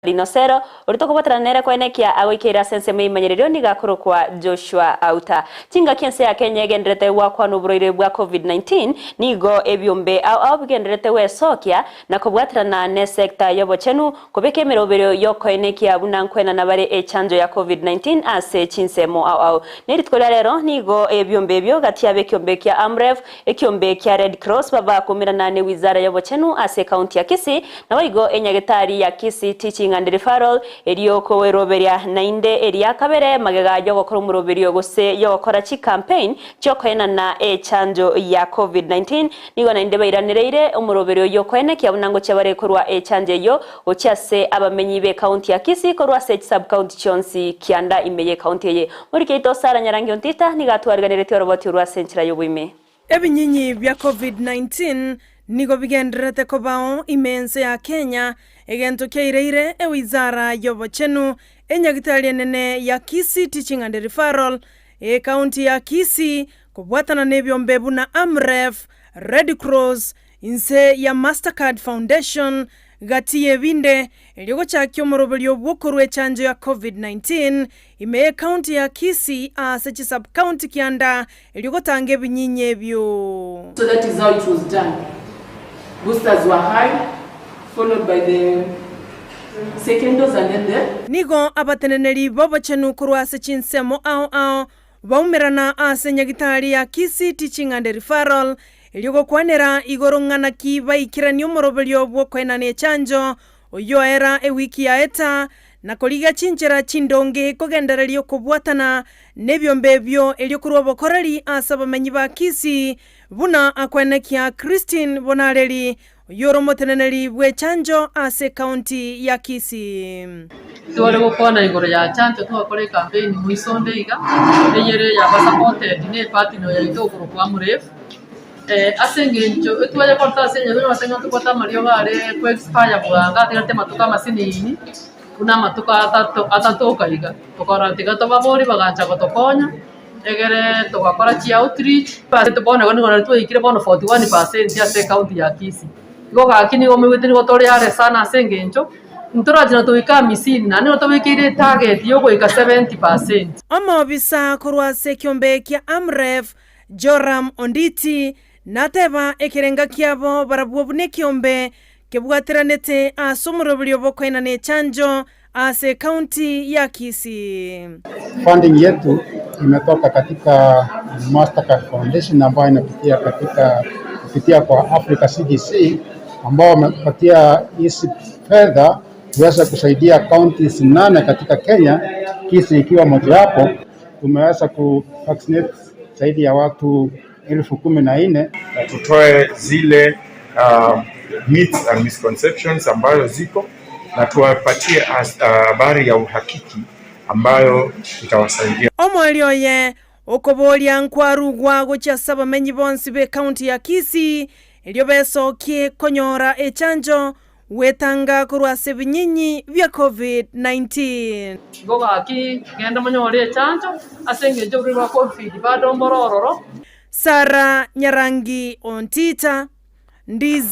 Rinosero, oria tokobwaterana nere koenekia agoikeire ase ensemo y'eimanyererio nigo akorokwa Joshua Auta. Chingaki ense ya Kenya egendererete goakwana oborwaire bwa Covid-19, nigo ebiombe ao ao bigendererete gwesokia na kobwaterana nesector y'obochenu kobeka emeroberio y'okoenekia buna nkwenana bare echanjo ya Covid-19 ase chinsemo ao ao. Nerituko ria rero nigo ebiombe ebio gati y'abekiombe kia Amref, Ekiombe kia Red Cross babakumerana ne wizara y'obochenu ase ekaunti ya Kisii, naboigo enyagetari ya Kisii Teaching and Referral erio koeroberia nainde eria kabere magega yogokora omoroberio gose yogokora chicampaign chiokoenana echanjo ya Covid-19. Nigo nainde bairanereire omoroberio oyio koenekia buna ngochia bare korwa echanjo eyio gochia ase abamenyi b'ekaunti ya Kisii korwa ase chisubcounty chionsi kianda ime y'ekaunti eye. Moriki oito Sarah Nyarangi Ontita nigo atwariganeretie oroboti orwo ase enchera y'oboime. Ebinyinyi bia Covid-19 nigo bigendererete kobao ime ense ya Kenya, egento kiaireire ewizara y'obochenu, enyagitari enene ya Kisii Teaching and Referral, ekaunti ya Kisii, kobwatana nebiombe buna Amref, Red Cross, Inse ya Mastercard Foundation, gati y'ebinde, erio gochakia omoroberio bw'okorua echanjo ya Covid-19 ime y'ecounty ya Kisii ase chisub-county kianda erio gotanga ebinyinyi ebio. So that is how it was done. Boosters were high, followed by the second dose and then the. Nigo abateneneri b'obochenu korwa ase chinsemo ao ao Baumerana ase nyagitari ya Kisii Teaching and Referral erio gokwanera igoro ng'a naki baikeranie omoroberio bw'okoenana echanjo oyio oera ewiki yaeta na korigia chinchera chindonge kogendereria okobwatana nebiombe ebio erio korwa obokoreri ase abamenyi ba Kisii buna akwenekia Christine Bonareri Oyio ore omoteneneri bw'echanjo ase ekaunti ya Kisii. Tware gokwana igoro ya chanjo twakora ecampaign moiso onde iga, eyere yaba supported ne epartner yaito okorokwa Amref, ase eng'encho etwayekorete ase engencho onye gose ng'a tobwate amariogo are ko expire bwango atigarete amatuko amasinini, buna amatuko atato atatoka iga, tokarora tiga tobaborie bagancha gotokonya. Egere togakora chi outreach, bono igo nigo twaikire bono 41% ase ecounty ya Kisii. Igo gaki nigo omoigwete nigo tore are sana ase engencho, ntorache na toike amisini naende nigo tobekeire etarget ya ogoika 70%. Omobisa korwa ase ekiombe kia Amref, Joram Onditi, nateba ekerenga kiabo barabwo buna ekiombe kebwateranete ase omoroberio bw'okoenana echanjo ase ekaunti ya Kisii. Funding yetu imetoka katika Mastercard Foundation ambayo inapitia katika kupitia kwa Africa CDC ambao wamepatia hizi fedha kuweza kusaidia counties nane katika Kenya, Kisii ikiwa mojawapo. Tumeweza ku vaccinate zaidi ya watu 14,000 na tutoe zile myths and misconceptions ambayo ziko na tuwapatie habari ya uhakiki ambayo itawasaidia. Omoerio oye okoboria nkwarugwa gochia ase abamenyi bonsi b'ecounty ya Kisii erio besokie konyora echanjo gwetanga korwa ase ebinyinyi bia Covid-19. Igo gaki, genda monyore echanjo, ase engencho oborwaire bwa Covid bado mboro ororo. Sarah Nyarangi Ontita, Ndizi.